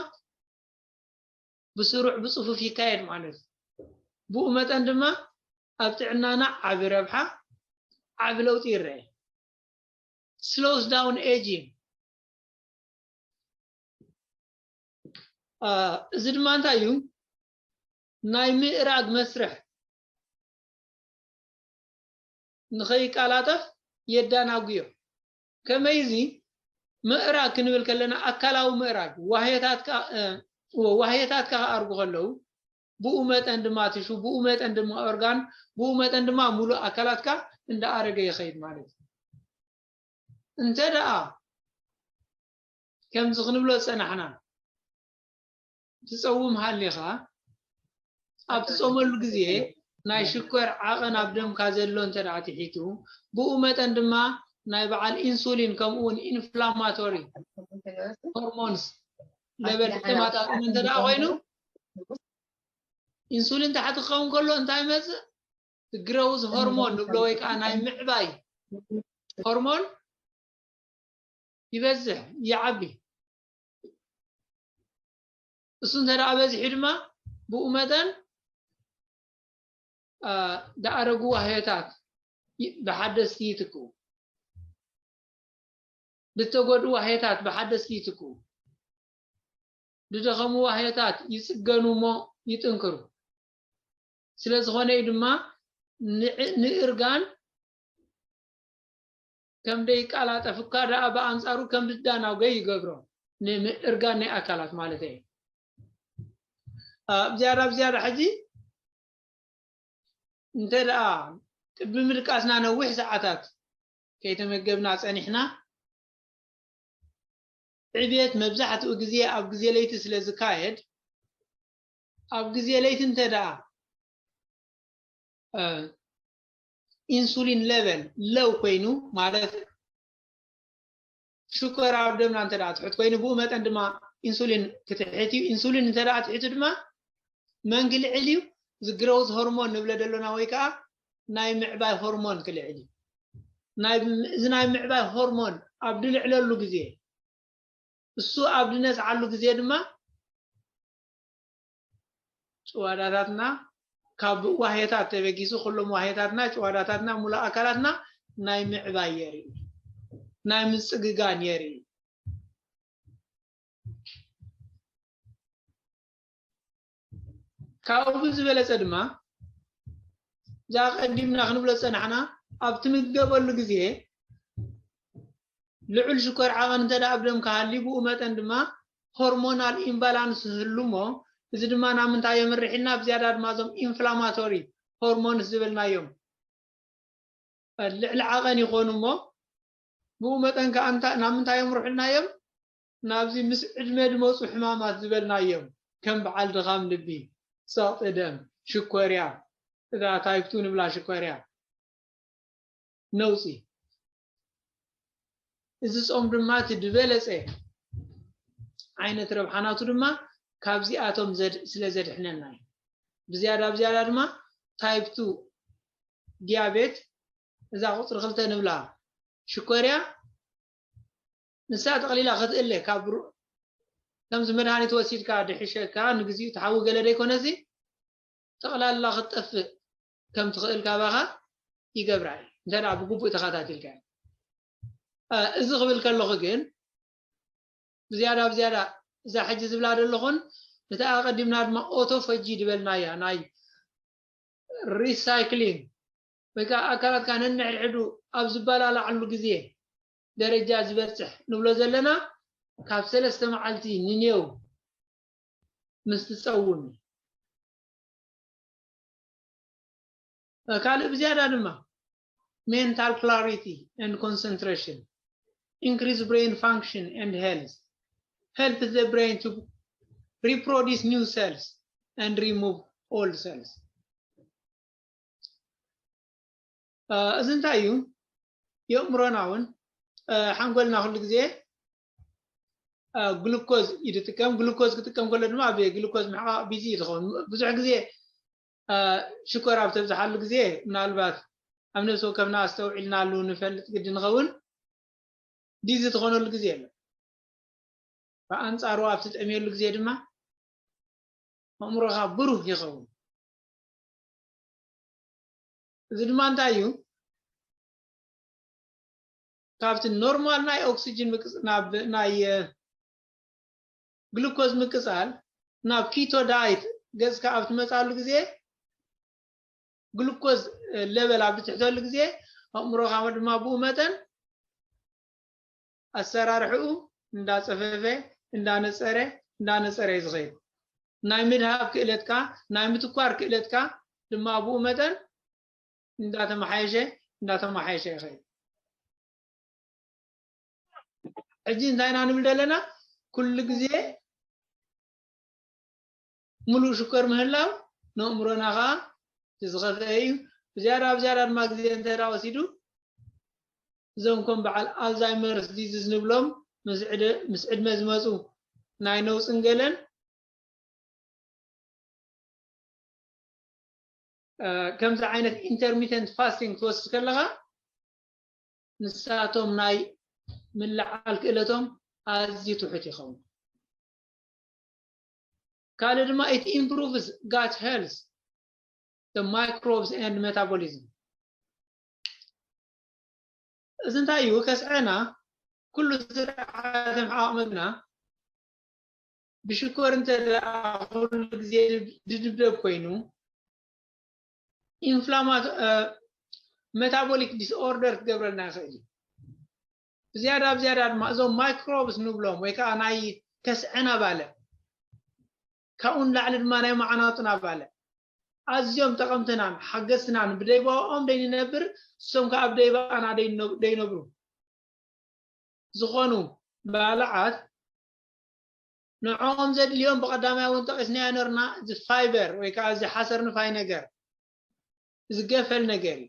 ብስሩዕ ብጽፉፍ ይካየድ ማለት እዩ። ብኡ መጠን ድማ ኣብ ጥዕናና ዓቢ ረብሓ ዓቢ ለውጢ ይረአ። Slows down aging። እዚ ድማ እንታይ እዩ? ናይ ምእራግ መስርሕ ንኸይቀላጠፍ የዳናጉዮ። ከመይ እዚ ምእራግ ክንብል ከለና ኣካላዊ ምእራግ፣ ዋህዮታትካ እ፣ ዋህዮታትካ ክኣርጉ ከለዉ፣ ብኡ መጠን ድማ ትሹ፣ ብኡ መጠን ድማ ኦርጋን፣ ብኡ መጠን ድማ ሙሉእ ኣካላትካ እንዳኣረገ ይኸይድ ማለት እዩ። እንተ ደኣ ከምዚ ክንብሎ ዝጸናሕና፣ ትጸውም ሃሊኻ፣ ኣብ ትጾመሉ ግዜ ናይ ሽኮር ዓቐን ኣብ ደምካ ዘሎ እንተ ደኣ ትሒቱ፣ ብኡ መጠን ድማ ናይ በዓል ኢንሱሊን ከምኡ እውን ኢንፍላማቶሪ ሆርሞንስ ለበል ተመጣጣኒ እንተ ደኣ ኮይኑ፣ ኢንሱሊን ታሕቲ ክኸውን ከሎ እንታይ ይመጽእ? ግሮውዝ ሆርሞን ንብሎ ወይ ከዓ ናይ ምዕባይ ሆርሞን ይበዝሕ፣ ይዓቢ። እሱ እንተ ደኣ በዚሑ ድማ ብኡ መጠን፣ አ፣ ዝኣረጉ ዋህዮታት ይ-፣ ብሓደስቲ ይትክኡ። ዝተጎድኡ ዋህዮታት ብሓደስቲ ይትክኡ። ዝደኸሙ ዋህዮታት ይጽገኑ እሞ ይጥንክሩ። ስለ ዝኾነ እዩ ድማ ንዕ-፣ ንእርጋን ከም ደይቃላጠፍ እኳ ደኣ ብኣንጻሩ ከም ዝዳናጎ ይገብሮ። ንምእርጋን ናይ ኣካላት ማለት እዩ። ኣብ ዝያዳ፣ ኣብ ዝያዳ ሕጂ እንተ ደኣ ቅድሚ ምድቃስና ነዊሕ ሰዓታት ከይተመገብና ጸኒሕና፣ ዕብየት መብዛሕትኡ ግዜ ኣብ ግዜ ለይቲ ስለ ዝካየድ፣ ኣብ ግዜ ለይቲ እንተ ደኣ፣ እ፣ ኢንሱሊን ሌቨል ሎው ኮይኑ፣ ማለት ሽኮር ኣብ ደምና እንተ ደኣ ትሑት ኮይኑ፣ ብኡ መጠን ድማ ኢንሱሊን ክትሕት እዩ። ኢንሱሊን እንተ ደኣ ትሒቱ ድማ መን ክልዕል እዩ? እዚ ግሮውዝ ሆርሞን ንብሎ ደሎና ወይ ከዓ ናይ ምዕባይ ሆርሞን ክልዕል እዩ። ናይ፣ እዚ ናይ ምዕባይ ሆርሞን ኣብ ዝልዕለሉ ግዜ፣ እሱ ኣብ ዝነስዓሉ ግዜ ድማ ጭዋዳታትና ካብ ዋህዮታት ተበጊሱ፣ ኩሎም ዋህዮታትና፣ ጭዋዳታትና፣ ሙሉእ ኣካላትና ናይ ምዕባይ የርኢ፣ ናይ ምጽግጋን የርኢ። ካብኡ ብዝበለጸ ድማ፣ እዛ ቀዲምና ክንብሎ ዝጸናሕና፣ ኣብ ትምገበሉ ግዜ ልዑል ሽኮር ዓቐን እንተ ደኣ ኣብ ደም ክሃሊ፣ ብኡ መጠን ድማ ሆርሞናል ኢምባላንስ ይህሉ እሞ፣ እዚ ድማ ናብ ምንታይ የምርሕ ኢልና፣ ብዝያዳ ድማ እዞም ኢንፍላማቶሪ ሆርሞንስ ዝበልናዮም ልዕሊ ዓቐን ይኾኑ እሞ፣ ብኡ መጠን ከኣ እንታ-፣ ናብ ምንታይ የምርሑልና እዮም? ናብዚ ምስ ዕድመ ዝመጹ ሕማማት ዝበልናዮም፣ ከም በዓል ድኻም ልቢ፣ ጸቕጢ ደም፣ ሽኮርያ፣ እዛ ታይፕ ቱ ንብላ ሽኮርያ፣ ነውጺ። እዚ ጾም ድማ እቲ ዝበለጸ ዓይነት ረብሓ ናቱ ድማ ካብዚኣቶም ዘድ-፣ ስለ ዘድሕነና እዩ። ብዝያዳ፣ ብዝያዳ ድማ ታይፕ ቱ ዲያቤት፣ እዛ ቁጽሪ ክልተ ንብላ ሽኮርያ፣ ንሳ ጠቕሊላ ክትእለ፣ ካብ ሩ-፣ ከምዚ መድሃኒት ወሲድካ ድሕሸካ፣ ንግዚኡ ትሓዊ ገለ ደይኮነሲ፣ ጠቕላላ ክትጠፍእ ከም ትኽእል ካባኻ ይገብራ እዩ፣ እንተ ደኣ ብግቡእ ተኸታቲልካ። እ፣ እዚ ክብል ከለኹ ግን፣ ብዝያዳ፣ ብዝያዳ እዛ ሕጂ ዝብላ ዘለኹን፣ ነታ ኣቐዲምና ድማ ኦቶፈጂ ዝበልናያ፣ ናይ ሪሳይክሊንግ፣ ወይ ከዓ ኣካላትካ ነንሕድሕዱ ኣብ ዝበላልዓሉ ግዜ ደረጃ ዝበጽሕ ንብሎ ዘለና፣ ካብ ሰለስተ መዓልቲ ንኔው ምስ ትጸውም እዩ። ካልእ ብዝያዳ ድማ፣ mental clarity and concentration, increase brain function and health, help the brain to reproduce new cells and remove old cells. እ፣ እዚ እንታይ እዩ? የእምሮና እውን፣ እ፣ ሓንጎልና ኩሉ ግዜ፣ እ፣ ግሉኮዝ እዩ ዝጥቀም። ግሉኮዝ ክጥቀም ከሎ ድማ ኣብ ግሉኮዝ ምሕቃቕ ቢዚ እዩ ዝኸውን። ብዙሕ ግዜ፣ እ፣ ሽኮር ኣብ ተብዝሓሉ ግዜ፣ ምናልባት ኣብ ነፍሲ ወከፍና ኣስተውዒልናሉ ንፈልጥ ግዲ ንኸውን፣ ቢዚ ዝኾነሉ ግዜ ኣሎ። ብኣንጻሩ ኣብ ትጠምየሉ ግዜ ድማ ኣእምሮኻ ብሩህ ይኸውን። እዚ ድማ እንታይ እዩ? ካብቲ ኖርማል ናይ ኦክሲጅን ምቅጽ-፣ ናብ ናይ፣ እ፣ ግሉኮዝ ምቅጻል ናብ ኪቶ ዳይት ገጽካ ኣብ ትመጻሉ ግዜ፣ ግሉኮዝ፣ እ፣ ሌቨል ኣብ ትሕተሉ ግዜ፣ ኣእምሮኻ ድማ ብኡ መጠን ኣሰራርሕኡ እንዳፀፈፈ እንዳነፀረ እንዳነፀረ እዩ ዝኸይድ። ናይ ምድሃብ ክእለትካ ናይ ምትኳር ክእለትካ ድማ ብኡ መጠን እንዳተመሓየሸ እንዳተመሓየሸ ይኸይድ። ሕጂ እንታይ ኢና ንብል ዘለና? ኩሉ ግዜ ሙሉእ ሽኮር ምህላው ንእምሮና ከዓ ዝኸፍአ እዩ። ብዝያዳ ብዝያዳ ድማ ግዜ እንተ ደኣ ወሲዱ እዞም ከም በዓል ኣልዛይመርስ ዲዚዝ ንብሎም ምስ ዕደ- ምስ ዕድመ ዝመፁ ናይ ነውፅን ገለን ከምዚ ዓይነት ኢንተርሚተንት ፋስቲንግ ክትወስድ ከለኻ ንሳቶም ናይ ምልዓል ክእለቶም ኣዝዩ ትሑት ይኸውን። ካልእ ድማ it improves gut health, the microbes and metabolism. እዚ እንታይ እዩ ከስዐና? ኩሉ ስርዓተ ምሕቃቕ ምግብና ብሽኮር እንተ ደኣ ኩሉ ግዜ ድድብደብ ኮይኑ ኢንፍላማቶ መታቦሊክ ዲስኦርደር ክገብረልና ይኽእል እዩ። ብዝያዳ ብዝያዳ ድማ እዞም ማይክሮብስ ንብሎም ወይ ከዓ ናይ ከስዐና ባልዕ ካብኡ ንላዕሊ ድማ ናይ መዓናጡና ባልዕ ኣዝዮም ጠቐምትናን ሓገዝትናን ብደይባኦም ደይንነብር እሶም ከዓ ብደይባና ደይነብሩ ዝኾኑ ባልዓት ንዕኦም ዘድልዮም ብቐዳማይ እውን ጠቒስናዮ ነርና እዚ ፋይበር ወይ ከዓ እዚ ሓሰር ንፋይ ነገር እዚ ገፈል ነገር እዩ።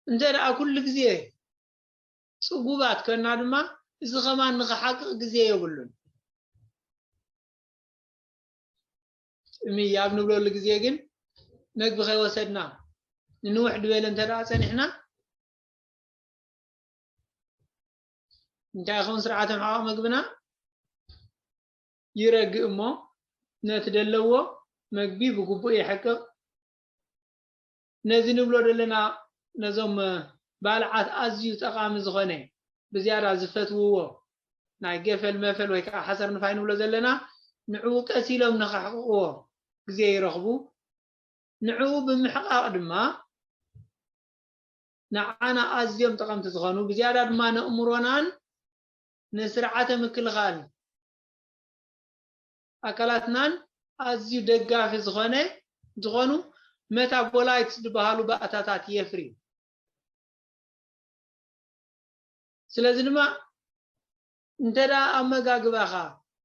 እንተ ደኣ ኩሉ ግዜ ፅጉባት ከና ድማ እዚ ከማን ንክሓቅቕ ግዜ የብሉን። ጥምይ ኣብ ንብለሉ ግዜ ግን መግቢ ከይወሰድና ንንውሕ ድበለ እንተ ደኣ ፀኒሕና እንታይ ይኸውን ስርዓተ ምሕቃቕ መግብና ይረግእ እሞ ነቲ ደለዎ መግቢ ብግቡእ የሕቅቕ። ነዚ ንብሎ ዘለና ነዞም ባልዓት ኣዝዩ ጠቓሚ ዝኾነ ብዝያዳ ዝፈትውዎ ናይ ገፈል መፈል ወይ ከዓ ሓሰር ንፋይ ንብሎ ዘለና ንዕኡ ቀስ ኢሎም ንኸሕቅቕዎ ግዜ ይረኽቡ። ንዕኡ ብምሕቃቕ ድማ ንዓና ኣዝዮም ጠቐምቲ ዝኾኑ ብዝያዳ ድማ ነእምሮናን ንስርዓተ ምክልኻል ኣካላትናን ኣዝዩ ደጋፊ ዝኾነ ዝኾኑ መታቦላይትስ ዝበሃሉ ባእታታት የፍርዩ። ስለዚ ድማ እንተ ደኣ ኣመጋግባኻ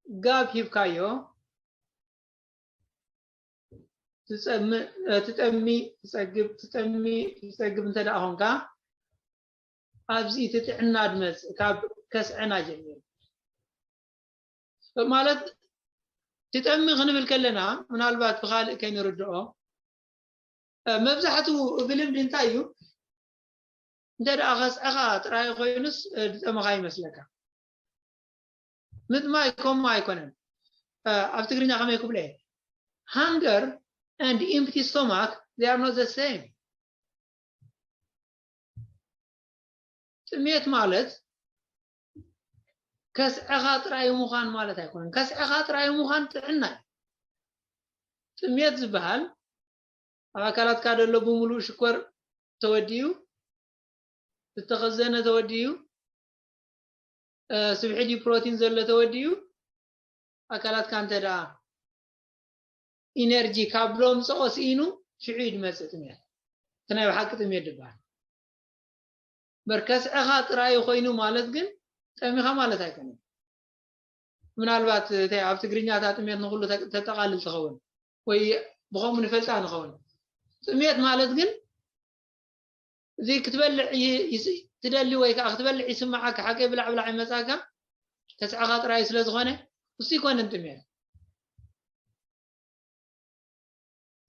ጋብ ሂብካዮ ትጠሚ ትጠሚ ትፀግብ ትጠሚ ትፀግብ እንተ ደኣ ኾንካ ኣብዚ እቲ ጥዕና ድመፅእ ካብ ከስዐና ጀሚሩ ማለት ትጠሚ ክንብል ከለና ምናልባት ብካልእ ከይንርድኦ መብዛሕትኡ ብልምዲ እንታይ እዩ እንተ ደኣ ከስዐኻ ጥራይ ኮይኑስ ድጠመኻ ይመስለካ ምጥማይ ከምኡ ኣይኮነን ኣብ ትግርኛ ከመይ ክብሎ እየ hunger and empty stomach they are not the same ጥሜት ማለት ከስዐኻ ጥራይ ምዃን ማለት ኣይኮነን ከስዐኻ ጥራይ ምዃን ጥዕና እዩ ጥሜት ዝበሃል ኣብ ኣካላትካ ደሎ ብምሉእ ሽኮር ተወዲኡ ዝተኸዘነ ተወዲኡ ስብሒ ድዩ ፕሮቲን ዘሎ ተወዲኡ ኣካላትካ እንተ ደኣ ኢነርጂ ካብ ሎምፅኦ ስኢኑ ሽዑ እዩ ድመፅእ ጥሜት እቲ ናይ ብሓቂ ጥሜት ድበሃል በር ከስዐኻ ጥራይ ኮይኑ ማለት ግን ጠሚኻ ማለት ኣይኮነን ምናልባት እተ ኣብ ትግርኛ እታ ጥሜት ንኩሉ ተጠቃልል ትኸውን ወይ ብኸምኡ ንፈልጣ ንኸውን ጥሜት ማለት ግን እዚ ክትበልዕ ትደሊ ወይ ከዓ ክትበልዕ ይስምዓካ ሓቂ ብላዕ ብላዕ ይመፃካ ተስዕኻ ጥራይ ስለ ዝኾነ እሱ ይኮንን ጥሜት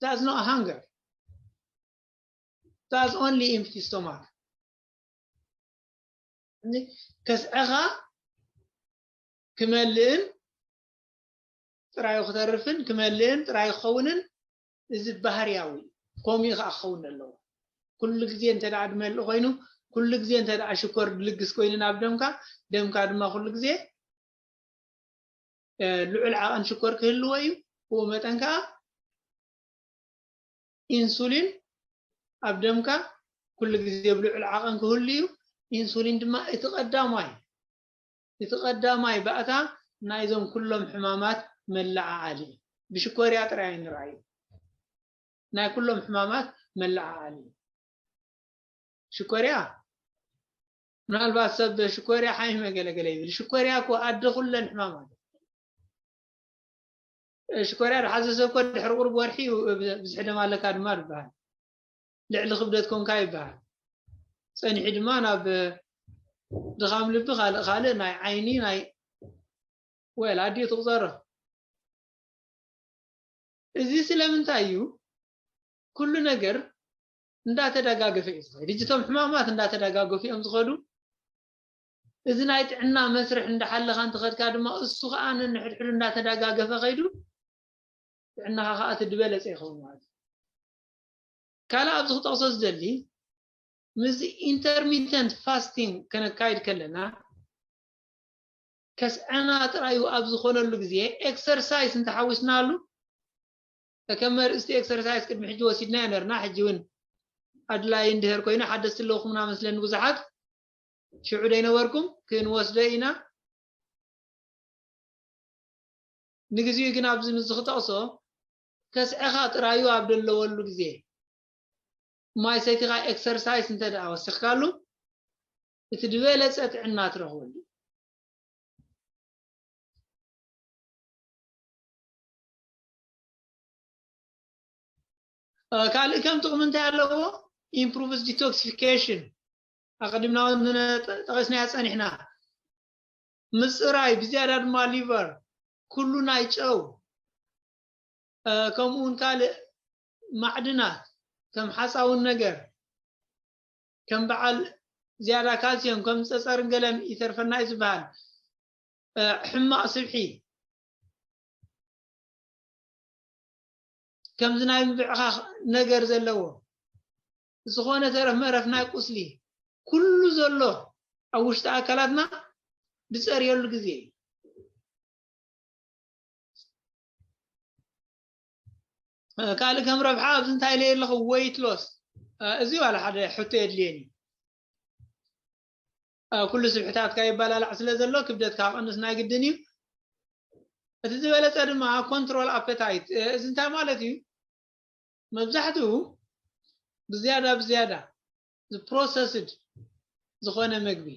that's not hunger that's only empty stomach ከስዕኻ ክመልእን ጥራዩ ክተርፍን ክመልእን ጥራይ ክኸውንን እዚ ባህርያዊ እዩ። ከምኡ ከዓ ክኸውን ኣለዎ። ኩሉ ግዜ እንተ ደኣ ድመልእ ኮይኑ፣ ኩሉ ግዜ እንተ ደኣ ሽኮር ድልግስ ኮይኑ ናብ ደምካ፣ ደምካ ድማ ኩሉ ግዜ ልዑል ዓቐን ሽኮር ክህልዎ እዩ። ብኡ መጠን ከዓ ኢንሱሊን ኣብ ደምካ ኩሉ ግዜ ብልዑል ዓቐን ክህሉ እዩ። ኢንሱሊን ድማ እቲ ቀዳማይ እቲ ቀዳማይ ባእታ ናይዞም ኩሎም ሕማማት መለዓዓሊ እዩ። ብሽኮርያ ጥራይ ኣይንርኣዮ። ናይ ኩሎም ሕማማት መለዓዓሊ እዩ። ሽኮርያ ምናልባት ሰብ ሽኮርያ ሓሚመ ገለገለ ይብል። ሽኮርያ እኮ ኣደ ኩለን ሕማማት ሽኮርያ ዝሓዘ ሰብ እኮ ድሕሪ ቁሩብ ወርሒ እዩ ብዝሒ ደም ኣለካ ድማ ይበሃል። ልዕሊ ክብደት ኮንካ ይበሃል። ጸኒሑ ድማ ናብ ድኻም ልቢ፣ ካልእ ካልእ ናይ ዓይኒ ናይ ወል ኣዲኡ ትቑጸሮ። እዚ ስለምንታይ እዩ? ኩሉ ነገር እንዳተደጋገፈ እዩ ዝኸይድ። ሕጂ እቶም ሕማማት እንዳተደጋገፉ እዮም ዝኸዱ። እዚ ናይ ጥዕና መስርሕ እንዳሓለኻ እንትኸድካ ድማ እሱ ከዓ ነንሕድሕዱ እንዳተደጋገፈ ከይዱ ጥዕናኻ ከዓ እቲ ዝበለፀ ይኸውን ማለት እዩ። ካልእ ኣብዚ ክጠቕሶ ዝደሊ ምስ ኢንተርሚተንት ፋስቲንግ ከነካይድ ከለና ከስዐና ጥራዩ ኣብ ዝኾነሉ ግዜ ኤክሰርሳይስ እንተሓዊስናሉ ከም መርእስቲ ኤክሰርሳይስ ቅድሚ ሕጂ ወሲድናዮ ነርና። ሕጂ እውን ኣድላይ እንድህር ኮይኑ ሓደስቲ ኣለኹምና መስለኒ ብዙሓት ሽዑ ደይነበርኩም ክንወስዶ ኢና። ንግዚኡ ግን ኣብዚ ምስ ዝክጠቕሶ ከስዐኻ ጥራዩ ኣብ ደለወሉ ግዜ ማይ ሰቲኻ ኤክሰርሳይስ እንተ ደኣ ወሲኽካሉ እቲ ዝበለጸ ጥዕና ትረኽበሉ። ካልእ ከም ጥቕሚ እንታይ ኣለዎ? ኢምፕሩቭስ ዲቶክሲፊኬሽን ኣቐዲምና እውን ጠቒስናያ ጸኒሕና። ምጽራይ ብዝያዳ ድማ ሊቨር ኩሉ ናይ ጨው ከምኡ እውን ካልእ ማዕድናት ከም ሓፃውን ነገር ከም በዓል ዝያዳ ካልሲዮም ከም ፀፀርን ገለን ይተርፈና እዩ ዝበሃል ሕማቕ ስብሒ ከምዚ ናይ ምብዕኻኽ ነገር ዘለዎ ዝኾነ ተረፍ መረፍ ናይ ቁስሊ ኩሉ ዘሎ ኣብ ውሽጢ ኣካላትና ዝፀርየሉ ግዜ እዩ። ካልእ ከም ረብሓ ኣብዚ እንታይ ኢለ ኣለኹ ወይት ሎስ እዚ ዋላ ሓደ ሕቶ የድልየኒ ኩሉ ስብሕታትካ ይባላላዕ ስለ ዘሎ ክብደትካ ቀንስ ናይ ግድን እዩ። እቲ ዝበለፀ ድማ ኮንትሮል ኣፐታይት እዚ እንታይ ማለት እዩ? መብዛሕትኡ ብዝያዳ ብዝያዳ ዝፕሮሰስድ ዝኾነ መግቢ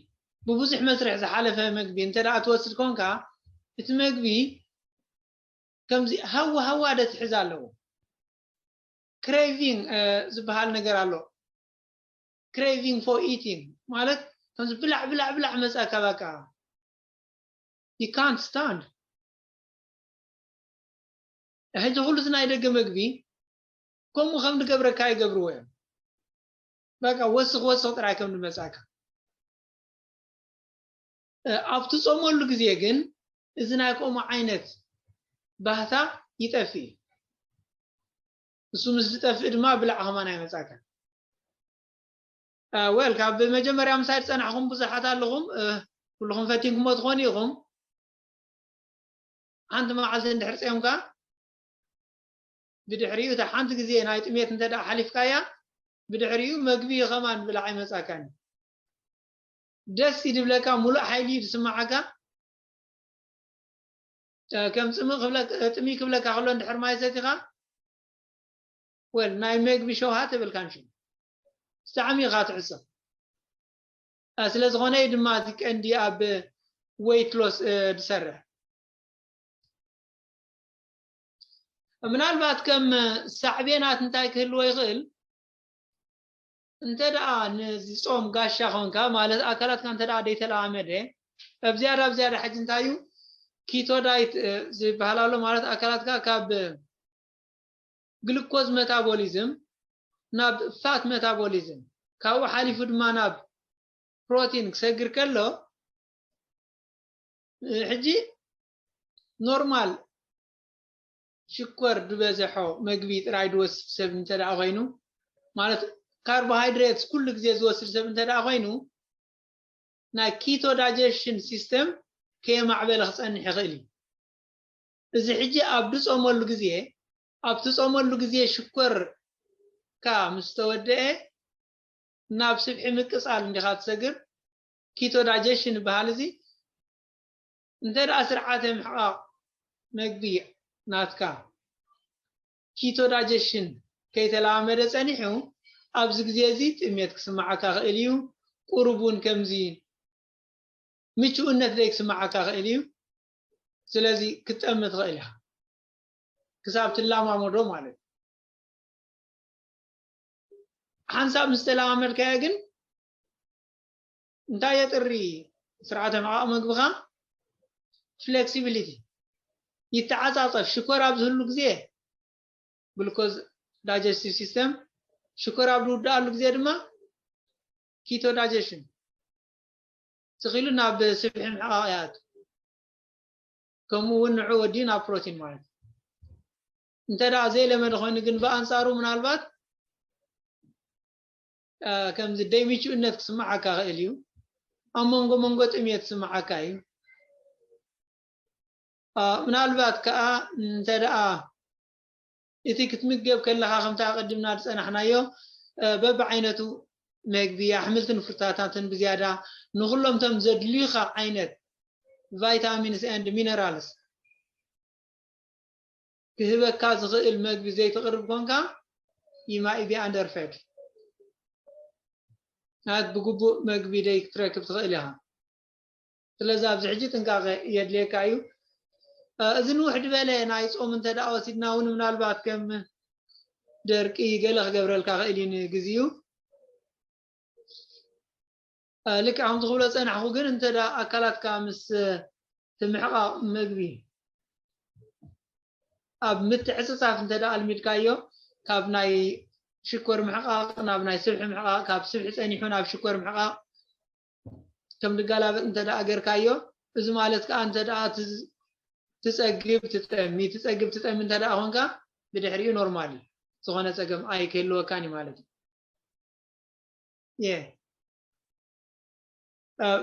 ብብዙሕ መስርሕ ዝሓለፈ መግቢ እንተ ደኣ ትወስድ ኮንካ እቲ መግቢ ከምዚ ሃዋ ሃዋ ደ ትሕዝ ኣለዎ። ክሬቪንግ ዝበሃል ነገር ኣሎ። ክሬቪንግ ፎር ኢቲንግ ማለት ከምዚ ብላዕ ብላዕ ብላዕ መጻካ በቃ you can't stand። ሕጂ ኩሉ ናይ ደገ መግቢ ከምኡ ከም ዝገብረካ ይገብርዎ እዮም። በቃ ወስኽ ወስኽ ጥራይ ከም ዝመጻካ ኣብ ትጾመሉ ግዜ ግን እዚ ናይ ከምኡ ዓይነት ባህታ ይጠፍእ እዩ። እሱ ምስ ዝጠፍእ ድማ ብላዕ ከማን ኣይመጻካን። ወል ካብ መጀመርያ ምሳይ ዝጸናሕኹም ብዙሓት ኣለኹም፣ ኩልኹም ፈቲንኩሞ ትኾኑ ኢኹም። ሓንቲ መዓልቲ እንድሕር ጸምካ ብድሕሪኡ እታ ሓንቲ ግዜ ናይ ጥሜት እንተ ደኣ ሓሊፍካያ ብድሕሪኡ መግቢ ከማን ብላዕ ኣይመጻካን። ደስ ይድብለካ፣ ሙሉእ ሓይሊ እዩ ዝስምዓካ። ከም ጥሚ ክብለካ ከሎ እንድሕር ማይ ሰቲኻ ወል ናይ መግቢ ሸውሃት የብልካን ሽም ብጣዕሚ ኢኻ ትዕሰብ። ስለ ዝኾነ እዩ ድማ እቲ ቀንዲ ኣብ ወይት ሎስ ዝሰርሕ። ምናልባት ከም ሳዕቤናት እንታይ ክህልዎ ይኽእል? እንተ ደኣ ንዚ ጾም ጋሻ ኾንካ ማለት ኣካላትካ እንተ ደኣ ደይተለማመደ ኣብ ዝያዳ ኣብ ዝያዳ ሕጂ እንታይ እዩ ኪቶ ዳይት ዝበሃል ኣሎ ማለት ኣካላትካ ካብ ግሉኮዝ መታቦሊዝም ናብ ፋት መታቦሊዝም ካብኡ ሓሊፉ ድማ ናብ ፕሮቲን ክሰግር ከሎ ሕጂ ኖርማል ሽኮር ዝበዘሖ መግቢ ጥራይ ዝወስድ ሰብ እንተ ደኣ ኮይኑ ማለት ካርቦሃይድሬትስ ኩሉ ግዜ ዝወስድ ሰብ እንተ ደኣ ኮይኑ ናይ ኪቶ ዳይጀሽን ሲስተም ከየማዕበለ ክጸንሕ ይኽእል እዩ። እዚ ሕጂ ኣብ ዝጾመሉ ግዜ ኣብ ትጾመሉ ግዜ ሽኮርካ ምስ ተወደአ ናብ ስብሒ ምቅጻል እንዲኻ ትሰግር። keto digestion ይበሃል። እዚ እንተ ደኣ ስርዓተ ምሕቓቕ መግቢ ናትካ keto digestion ከይተለማመደ ጸኒሑ፣ ኣብዚ ግዜ እዚ ጥሜት ክስምዓካ ክእል እዩ። ቁሩብ እውን ከምዚ ምቹእነት ዘይክስምዓካ ክእል እዩ። ስለዚ ክትጠሚ ትኽእል ኢኻ፣ ክሳብ ትለማመዶ ማለት እዩ። ሓንሳብ ምስ ተለማመድካዮ ግን እንታይ የጥሪ? ስርዓተ ምሕቓቕ መግብኻ flexibility ይተዓጻጸፍ። ሽኮር ኣብ ዝህሉ ግዜ glucose digestive system፣ ሽኮር ኣብ ዝውድኣሉ ግዜ ድማ keto digestion ትኺሉ ናብ ስብሒ ምሕቓቕ ይኣቱ። ከምኡ እውን ንዑ ወዲኡ ናብ ፕሮቲን ማለት እዩ። እንተ ደኣ ዘይለመደ ኮይኑ ግን ብኣንጻሩ ምናልባት ከምዚ ደይምቹእነት ክስምዓካ ክእል እዩ። ኣብ መንጎ መንጎ ጥምየት ክስምዓካ እዩ። ምናልባት ከዓ እንተ ደኣ እቲ ክትምገብ ከለኻ ከምታ ቀድምና ዝጸናሕናዮ በብዓይነቱ መግቢ ኣሕምልትን ፍርታታትን ብዝያዳ ንኹሎም ቶም ዘድልዩኻ ዓይነት vitamins and minerals ክህበካ ዝኽእል መግቢ ዘይተቕርብ ኮንካ you might be underfed። ናት ብግቡእ መግቢ ደይ ክትረክብ ትኽእል ኢኻ። ስለዚ ኣብዚ ሕጂ ጥንቃቐ የድልየካ እዩ። እዚ ንውሕ ዝበለ ናይ ጾም እንተ ደኣ ወሲድና እውን ምናልባት ከም ደርቂ ገለ ክገብረልካ ክእል እዩ ንግዚኡ። ልክዕ ከምዚ ክብሎ ጸናሕኩ ግን እንተ ደኣ ኣካላትካ ምስ እቲ ምሕቓቕ መግቢ ኣብ ምትዕጽጻፍ እንተ ደኣ ኣልሚድካዮ ካብ ናይ ሽኮር ምሕቓቕ ናብ ናይ ስብሒ ምሕቓቕ፣ ካብ ስብሒ ጸኒሑ ናብ ሽኮር ምሕቓቕ ከም ዝገላበጥ እንተ ደኣ ገርካዮ፣ እዚ ማለት ከኣ እንተ ደኣ ትዝ- ትጸግብ ትጠሚ፣ ትጸግብ ትጠሚ እንተ ደኣ ኾንካ ብድሕሪኡ ኖርማል እዩ። ዝኾነ ጸገም ኣይክህልወካን እዩ ማለት እዩ። የ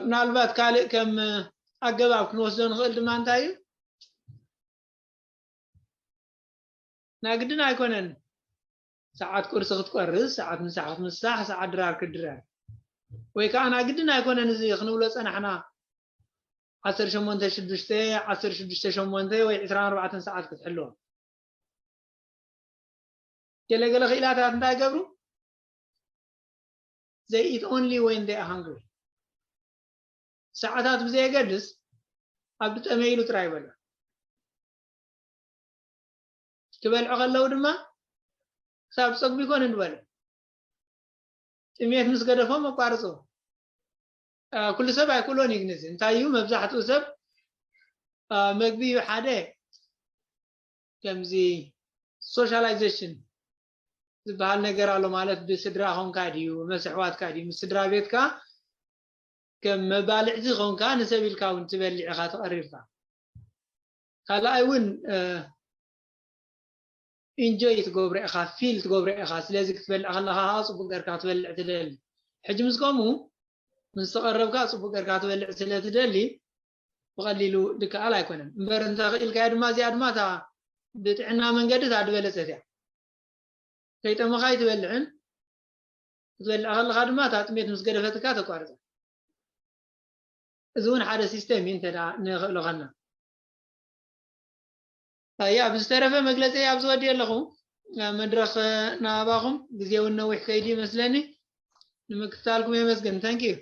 ምናልባት ካልእ ከም ኣገባብ ክንወስዶ ንኽእል ድማ እንታይ እዩ? ናይ ግድን ኣይኮነን ሰዓት ቁርሲ ክትቆርስ፣ ሰዓት ምሳሕ ክትምሳሕ፣ ሰዓት ድራር ክትድረር። ወይ ከዓ ናይ ግድን ኣይኮነን እዚ ክንብሎ ጸናሕና ዓሰርተ ሸሞንተ ሽዱሽተ፣ ዓሰርተ ሽዱሽተ ሸሞንተ ወይ ዕስራን ኣርባዕተን ሰዓት ክትሕልዎ። ገለገለ ክኢላታት እንታይ ይገብሩ? They eat only when they are hungry። ሰዓታት ብዘየገድስ ኣብ ዝጠመይሉ ጥራይ ይበልዑ። ክበልዑ ከለዉ ድማ ክሳብ ዝጸግቡ ይኮኑ ዝበልዑ። ጥሜት ምስ ገደፎም ኣቋርጹ። ኩሉ ሰብ ኣይክእሎን እዩ ግን እዚ እንታይ እዩ መብዛሕትኡ ሰብ መግቢ እዩ ሓደ። ከምዚ ሶሻላይዜሽን ዝበሃል ነገር ኣሎ ማለት ብስድራ ኾንካ ድዩ ምስ ኣሕዋትካ ድዩ ምስ ስድራ ቤትካ ከም መባልዕቲ ኾንካ ንሰብ ኢልካ እውን ትበልዕ ኢኻ ተቐሪብካ። ካልኣይ እውን ኢንጆይ ትገብሮ ኢኻ፣ ፊል ትገብሮ ኢኻ። ስለዚ ክትበልዕ ከለኻ ከዓ ፅቡቅ ገርካ ክትበልዕ ትደሊ። ሕጂ ምስ ከምኡ ምስ ተቐረብካ ፅቡቅ ገርካ ክትበልዕ ስለ ትደሊ ብቐሊሉ ድከኣል ኣይኮነን። እምበር እንተኽኢልካዮ ድማ እዚኣ ድማ እታ ብጥዕና መንገዲ እታ ዝበለፀት እያ። ከይጠመኻ ኣይትበልዕን ክትበልዕ ከለኻ ድማ እታ ጥሜት ምስ ገደፈትካ ተቋርፃ። እዚ እውን ሓደ ሲስተም እዩ እንተ ንኽእሎ ከና ኣያ ብዝተረፈ መግለፂ ኣብ ዝወዲ ኣለኹ መድረኽ ናባኹም ግዜ እውን ነዊሕ ከይዲ ይመስለኒ ንምክትታልኩም የመስግን thank you